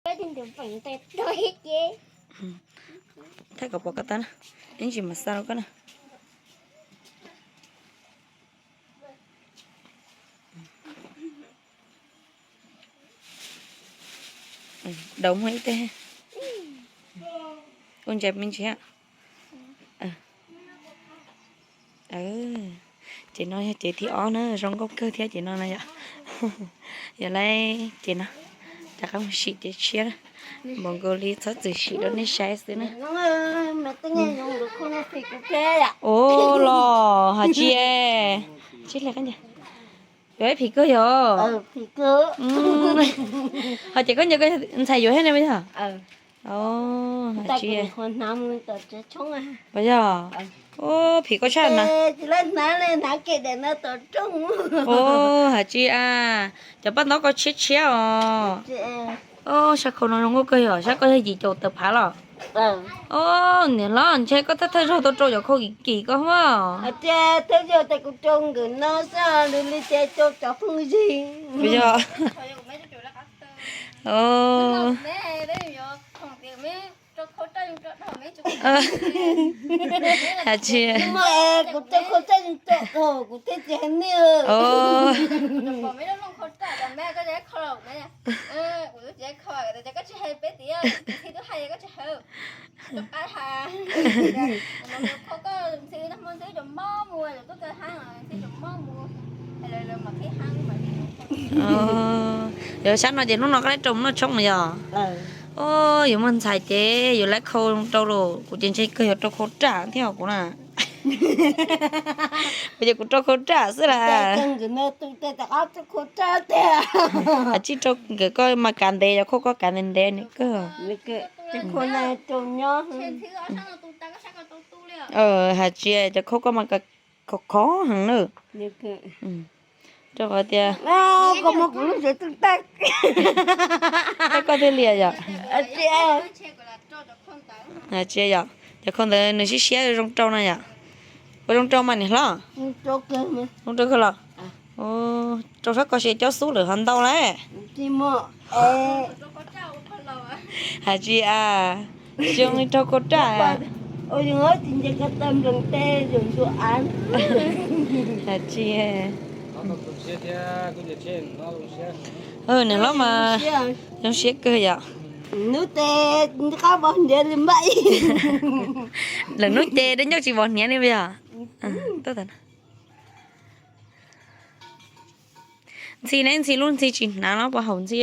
Thaij kom pom koj tab na, ib ntsis mam xa rau koj na. Daus muag ib teg. Ua ntsaim me ntsis. Ces no yog cev thib ob na, zoo nkauj kawg thiab ces no na yom. Yog lawm ces no rov qab mus sim cev tshiab na. Npaum nkaus li txhob txwm sim rau nej saib xwb na. Ua los hais tsis, yuav ib phim kawg yog. Hos ces koj nco koj ntxhais yuav thiab ne puas yog? Hais tsis, puas yog? Ua phim koj tshaj na. Ua hais tsis a, cov paj ntaub koj tshiab tshiab os. Sab khau no zoo nkauj kawg yog, sab koj yog yim caum tawm phav los? Niam hlob, ntshe koj thawj thawj zaug tau rau cov khau kim kim koj hos. Puas yog? Hais tsis, kuv yog sab no ces hnub no koj lab rau mus noj tshoob no yog? Yuav muaj ntxhais ces yuav lab khau rau los, kuv ces ntshe kawg yuav rau khau raj thiab kuv na. Kuv ces kuv rau khau raj xwb las. Hais tsis rau nkawd koj mas kav ntev, yog khau koj kav ntev ntev nws kawg. Hais tsis, cov khau koj mas khov khov heev na. Rau qhov tias koj thiaj liam yom. Hais tsis yom, cov khau ntawd nws siab siab zoo rau no yom. Ua zoo rau mas niam hlob. Zoo rau kawg los. Rau sab ko ces cob xub lawm ho ntau lawm. Hais tsis a, zoo li rau khau raj. Hais tsis, niam hlob mas zoo siab kawg yom. Lawm hnub ces dab ncauj tsis vov hniav li puas yog? Ntxhi ne, ntxhi lub ntxhi tsis hnav los puas haum ntxhi?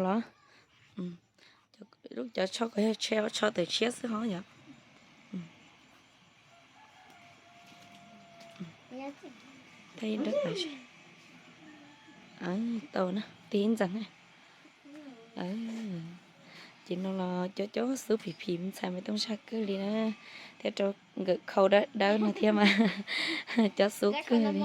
Los, lub cov tsho ko yog tshe tsho tawm tshiab xwb ho yom. Tau na, tig ntxees. Ces no los cob cob xub phim phim ntxhais me tooj zaj kawg li na, thiab rau nkawm khau dawb dawb no thiab mas cob xub kawg li.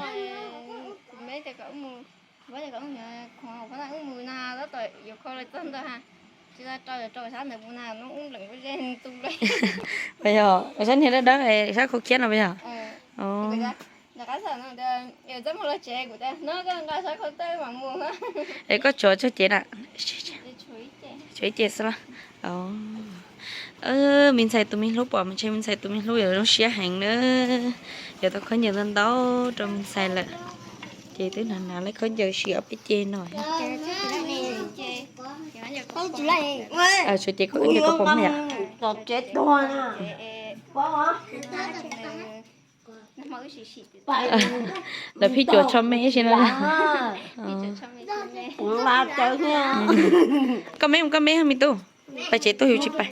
Puas yog, sab niag dawb dawb sab khau khiab no puas yog? Es koj tsuav tsawg cev na? Tshuav ib ce xwb los? Me ntxhais tus me hlub pom mas ntshe me ntxhais tus me hlub yuav zoo siab heev na. Yuav tau khaub ncaws ntau ntau rau me ntxhais lawm. Ces twb hnav hnav lawv khaub ncaws siav peb ce no. Tshuav ces khaub ncaws koj pom yom? Lawv phij cuam tsho me ib si no. Koj me, koj me me tub, pais tsev tuaj yus tsis pais.